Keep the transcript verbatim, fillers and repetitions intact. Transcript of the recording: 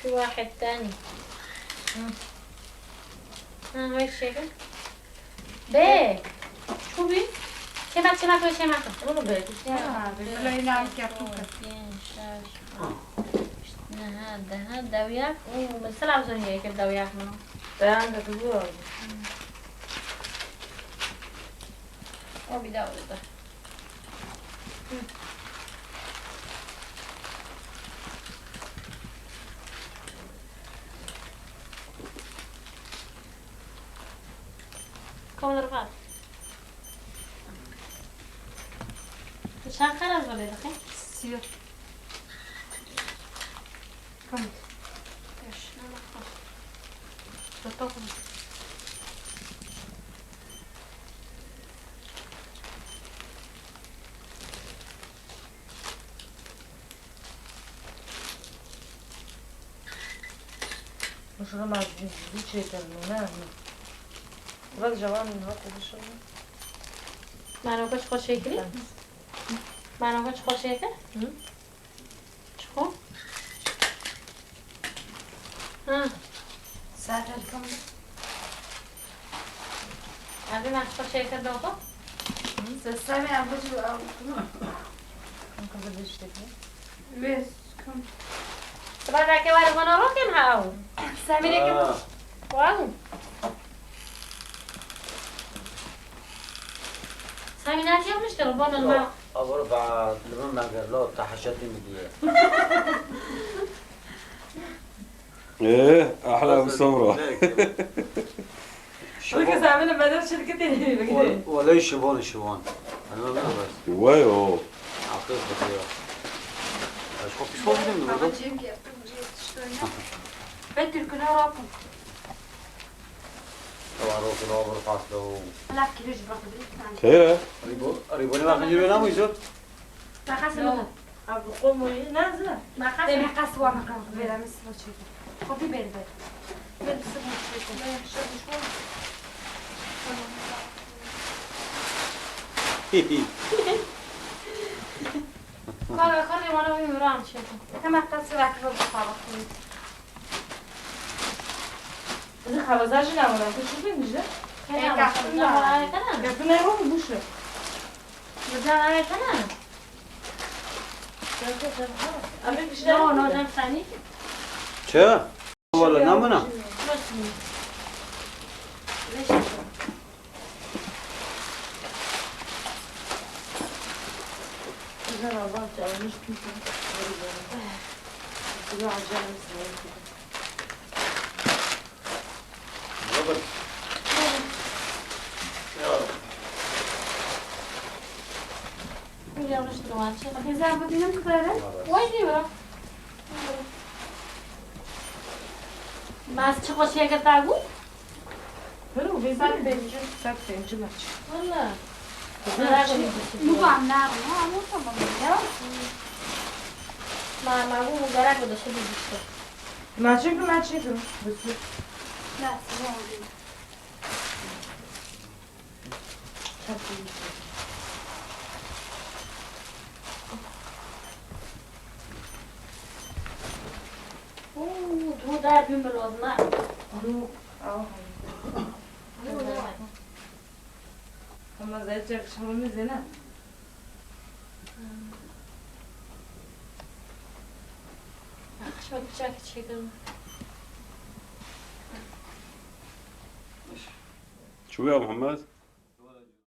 Şu wahid tane. Hı. Ha, ver şeker. Be. Çu bi. Çemek, çemek, ver çemek. Onu be. Ha, be. Böyle inan kertuk. Neha, daha, dawiyak. Oo, mesela zon ye ki dawiyak mı? Dayan da kızı var. O bir daha oldu. Konrad. Çend qereç zilê dixî? Sî. Kom. Beş. Tutuk. Şunu ma zû çêkirin, ne? Bak, cawan ne konuşuyor. Manoka çiqo şekilî? Manoka çiqo şekil? Hı? Çiqo? Ha. Sefer kom. Abi, ma çiqo şekil doko? Hı? Se-, sevê em bu cî, em, Kızı bir şey. Wê, kom. Siba belki var bana roken ha. Semine kim? Ha. Wow. Semine yapmıştır bana. Yok, ma. Abur ba, limon ben gerlo, tahaşeti mi diye. Ee, ahla bu sofra. Weke zemine bedel şirketê neyê bigirê. Wal-, wale şivan, şivan. Elma ne bas? Vay o. Akıl tutuyor. Aşko pişman değil mi burada? Ama cem yaptım, cem tiştörüne. Ben Türk'üne rapım. Var o kilo bir faslo. Allah kirij bırakabilir. Xêr e? Ribo, ribo ne bakın yürüyor lan bu yüzü? Bakasın mı? Abi, qomoyî, ne zina? Maqas. Te maqas wa maqas. Vera min sibo çêkir. Kopî bêri ber. Min sibo çêkir. Kara, kara, wana wî miran çêkir. Te maqas wa ki bu sabah. Bizi xabaza jina wala, bu şu bin jina. Ey, kaftin da. Kaftin ne bu, bu şu. Bize ayet ne? Abi bir şey. No, no, sen sani. Çe? Wala namına. Güzel Allah çalmış kimse. Güzel acayip. Yanlış durum var. Güzel bu dilim kızarı. Vay diyor. Mas çiqo şeker tagu? Hırı, vezir. Saat beşi. Saat beşi maç. Valla. Merak ettim. Bu anlar mı? Ama tamam ya. Ma, ma bu merak ettim. Maçı mı, maçı mı? Nasıl oldu? Oo, tu der bin bir ozma. Alo, aw. Alo, ne var? Ama zayıf çakışmamız ne? Akşama bıçak çekelim. Çubuğa Muhammed.